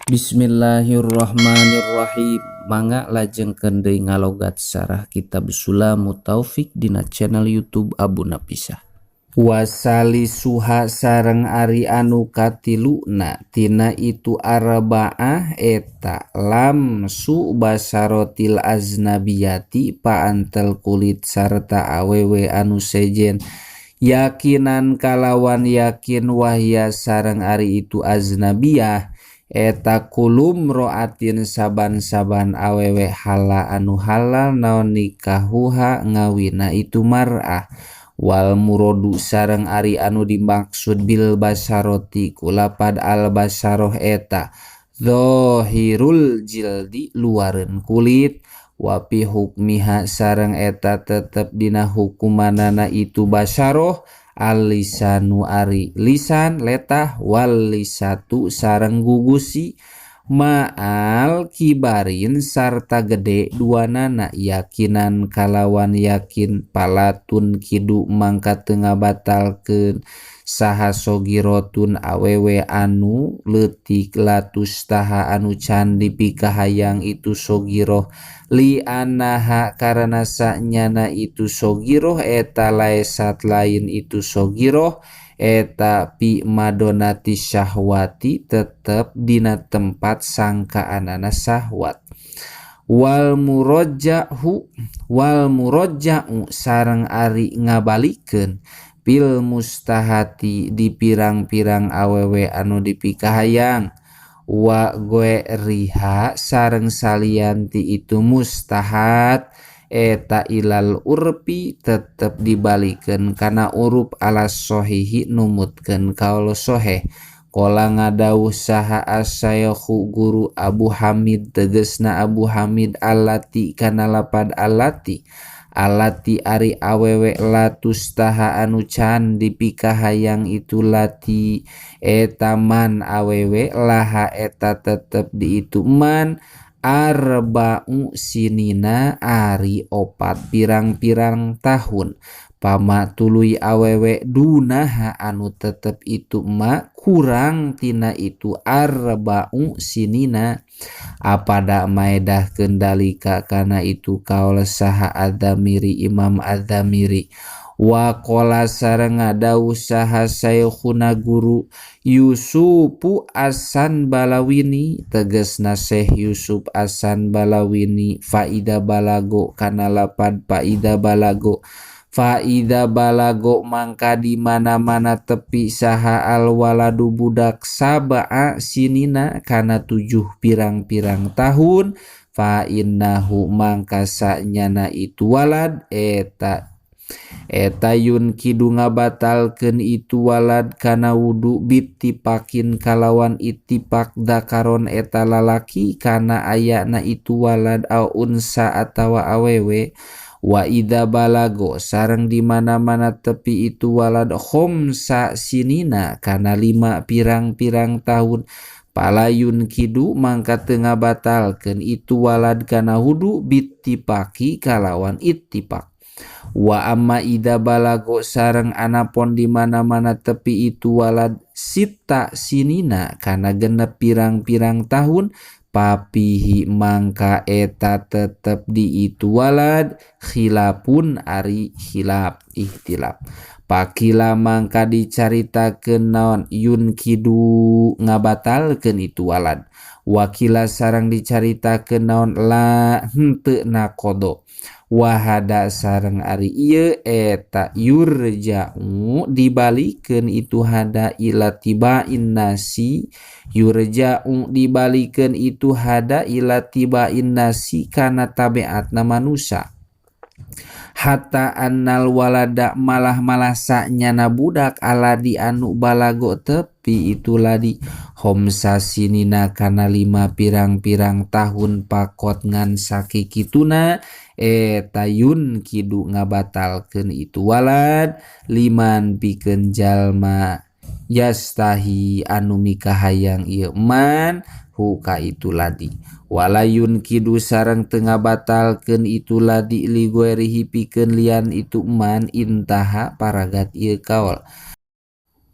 Bismillahirrahmanirrahim. Mangga lajengkeun deui ngalogat sarah kitab Sulamut Taufik dina channel YouTube Abu Napisah. Wasalisuha sareng ari anu katiluna tina itu arbaah eta lamsu basarotil aznabiyati paantel kulit sarta awewe anu sejen yakinan kalawan yakin wahya sareng ari itu aznabiyah eta kulum roatin saban-saban awewe hala anu halal naon nikahuha ngawina itu mar'ah. Wal murodu sareng ari anu dimaksud bil basaroti kulapad al basaroh eta zahirul jildi luareun kulit. Wapi hukmiha sareng eta tetep dina hukumanana itu basaroh al-lisanu ari lisan letah wal lisatu sareng gugusi ma'al kibarin sarta gede duanana yakinan kalawan yakin palatun kidu mangka teu ngabatalkeun saha sogirotun awewe anu leutik latus taha anu can dipikahayang itu sogiroh li anaha karena sanyana itu sogiroh eta laesat lain itu sogiroh eta pi madonati syahwati tetep dina tempat sangkaanana syahwat. Wal murajjahu wal murajja'u sareng ari ngabalikeun fil mustahati di pirang-pirang awewe anu dipikahayang wa riha sareng salianti itu mustahat eta ilal urpi tetep dibalikeun kana urup ala sohihi numutkeun kaul soheh. Qala ngadawuh saha as-syaikhu guru Abu Hamid tegesna Abu Hamid allati kana lapad allati alati ari awewe latus taha anu can dipikahayang itu lati eta man awewe laha eta tetep di itu man arba'u sinina ari opat pirang-pirang tahun pama tuluy awewe dunaha anu tetep itu ma kurang tina itu arba'u sinina apada maedah kendalika kana itu kaul saha Adzamiri Imam Adzamiri. Waqala sareng ngadawuh saha Syekhuna guru Yusufu Asan Balawini tegesna Syekh Yusuf Asan Balawini faida balago kana lapad faida balago faida balago mangka di mana-mana tepi saha al waladu budak sab'a sinina kana 7 pirang-pirang tahun fa innahu mangka sanyana itu walad eta eta yun kidu ngabatalkeun itu walad kana wudu bittipakin kalawan ittifaq dakaron eta lalaki kana ayana itu walad au unsa atawa awewe. Wa idza balago sareng di mana-mana tepi itu walad khomsa sinina kana 5 pirang-pirang tahun palayun kidu mangka teu ngabatalkeun itu walad kana wudu bittifaqi kalawan ittifaq. Wa amma idza balago sareng anapon di mana-mana tepi itu walad sita sinina kana 6 pirang-pirang tahun papihi mangka eta tetep di itu walad khilafun ari khilaf ihtilaf. Pakila mangka dicaritakeun naon yun kidu ngabatalkeun itu walad wakila sareng dicaritakeun naon la henteu nakodo wahada sareng ari ieu eta yurja'u dibalikeun itu hada ila tibain nasi yurja'u dibalikeun itu hada ila tibain nasi kana tabiatna manusia hatta annal walada malah-malah sanyana budak aladi anu balago tepi itu ladi homsa sinina kana 5 pirang-pirang tahun pakot ngan sakikituna eta yun kidu ngabatalkeun itu walad liman pikeun jalma yastahi anu mikahayang ieu man huka itu ladi walayun kidu sareng teu ngabatalkeun itu ladi li guerihi pikeun lian itu man intaha paragat ieu kaol.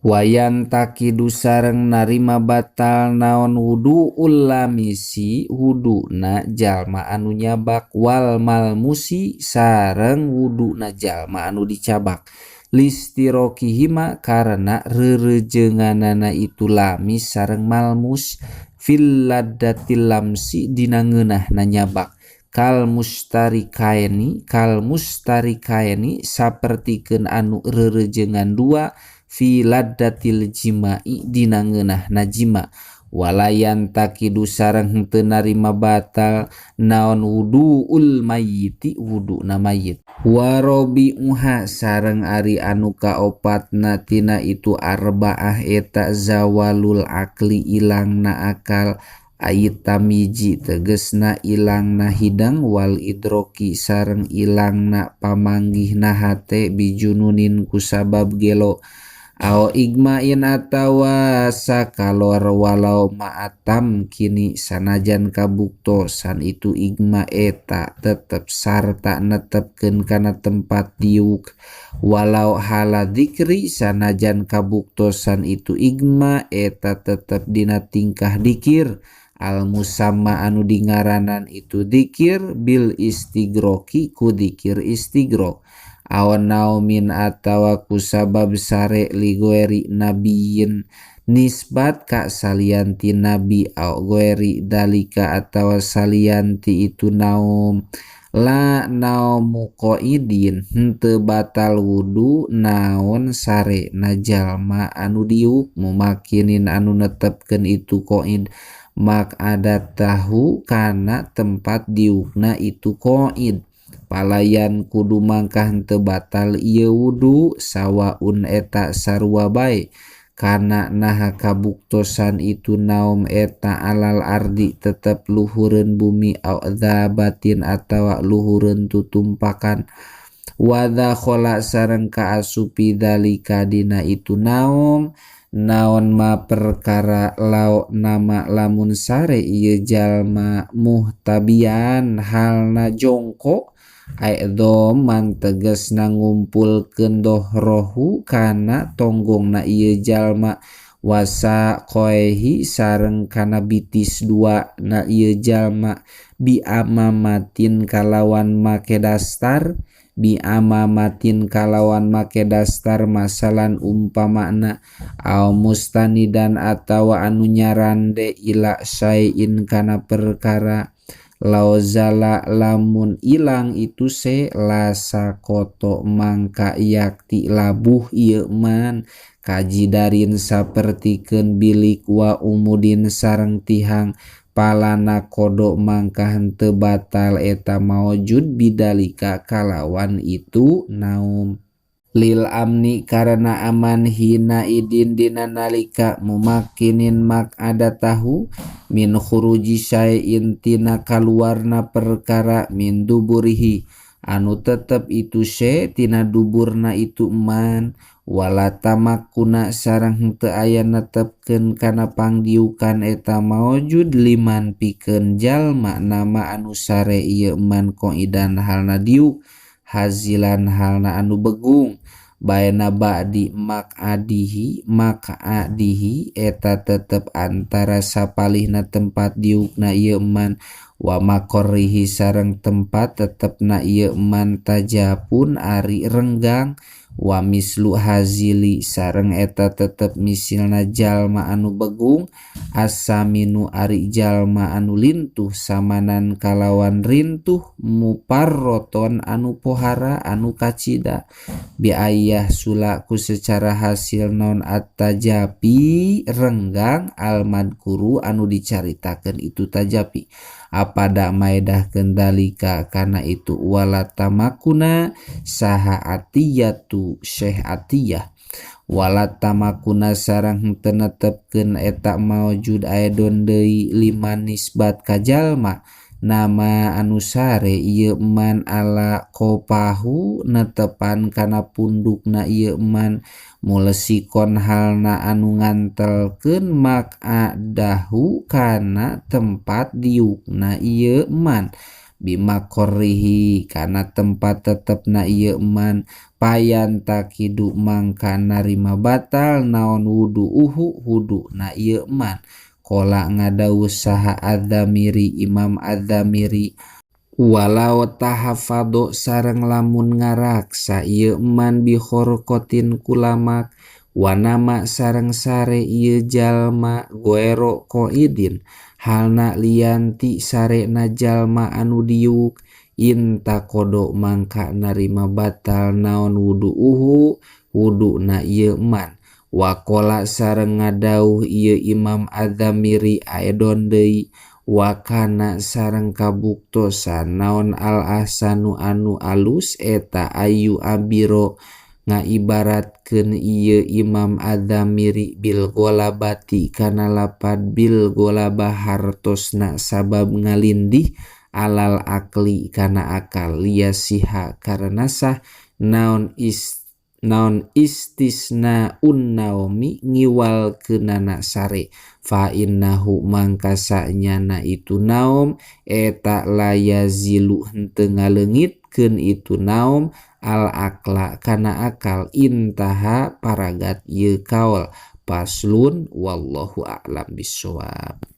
Wayantakidu sareng narima batal naon wuduul lamisi wuduna jalma anu nyabak wal malmusi sareng wuduna jalma anu dicabak listirokihima karena rereujeunganana itu lamis sareng malmus fil laddatil lamsi dina ngeunahna nyabak kal mustarikaeni sapertikeun anu rereujeungan dua fi laddatil jima'i dina ngeunahna jima walayan takidu sareng henteu narima batal naon wuduul mayyiti wuduna mayit warobi'uha sareng ari anu kaopatna tina itu arbaah eta zawalul akli ilangna akal ayit tamiji tegesna ilangna hidang wal idroki sareng ilangna pamanggihna hate bijununin kusabab gelo aw igmain atawa sakalor walau ma'atam kini sanajan kabuktosan itu igma eta tetep sarta netepkeun kana tempat diuk walau hala dzikri sanajan kabuktosan itu igma eta tetep dina tingkah dikir al musamma anu dingaranan itu dikir bil istigroki ku dikir istigrok awan naumin atawa kusabab sare ligoeri nabiyin nisbat ka salianti nabi au goeri dalika atawa salianti itu naum la naumu qaidin henteu batal wudu naon sare na jalma anu diuk mumakinin anu netepkeun itu qaid mak adat tahu kana tempat diukna itu qaid palayan kudu mangkah henteu batal ieu wudu sawaun eta sarua bae kana naha kabuktosan itu naum eta alal ardi tetep luhureun bumi au dzabatin atawa luhureun tutumpakan wa dakhala sareng kaasupi dalika dina itu naum naon ma perkara lao nama lamun sare ieu jalma muhtabian halna jongkok aidom tegesna ngumpulkeun dohrohu kana tonggongna ieu jalma wasa koehi sareng kana bitis dua na ieu jalma bi amamatin kalawan make dastar bi amamatin kalawan make dastar masalan umpamana au mustanidan atawa anu nyarande ila syai'in kana perkara laozala lamun ilang itu se lasakoto mangka yakti labuh ieu man kajidarin sapertikeun bilik wa umudin sareng tihang palana kodok mangka henteu batal eta maujud bidalika kalawan itu naum lil amni karena aman hina idin dina nalika mumakinin mak ada tahu min khuruji syai'in tina kaluarna perkara min duburihi anu tetep itu syai tina duburna itu man wala tamakuna sareng henteu aya netepkeun kana pangdiukan eta maujud liman pikeun jalma nama anu sare ieu man qaidan halna diuk hazilan halna anu begung baena ba'di mak'adihi mak'adihi eta tetep antara sapalihna tempat diukna ieu man wa makorrihi sareng tempat tetepna ieu man tajapun ari renggang wa mislu hazili sareng eta tetep misilna jalma anu begung asaminu ari jalma anu lintuh samanan kalawan rintuh muparroton anu pohara anu kacida bi ayah sulaku secara hasil non at-tajapi renggang almadkuru anu dicaritakeun itu tajapi apada maedahkeun dalika kana itu wala tamakuna saha atiyatu Syekh Atiyah wala tamakuna sareng henteu netepkeun eta maujud aedon deui liman nisbat ka jalma nama anu sare ieu man ala qopahu netepan kana pundukna ieu man mulesikon halna anu ngantelkeun mak'adahu kana tempat diukna ieu man Bimaqorrihi kana tempat tetepna ieu man payantakidu mangka narima batal naon wudu'uhu wuduna ieu man. Qala ngadawuh saha Adz-Dzamiri Imam Adz-Dzamiri walau tahafadho sareng lamun ngaraksa ieu man bi khorqatin kulamak wanama sareng sare ieu jalma goero qaidin halna lian ti sarena jalma anu diuk intaqodo mangka narima batal naon wudu'uhu wuduna ieu man. Waqala sareng ngadawuh ieu Imam Adz-Dzamiri aedon deui wakana sareng kabuktosan naon al ahsanu anu alus eta ayu abiro ngaibaratkeun ieu Imam Adz-Dzamiri bil ghalabati kana lapad bil ghalabah hartosna sabab ngalindih alal akli kana akal liyasiha karena sah naon naon istisnaun naomi ngiwalkeunana sare fa innahu mangka sanyana itu naom eta layazilu henteu ngaleungitkeun itu naom al akla kana akal intaha paragat ieu kaol. Faslun wallahu a'lam bissawab.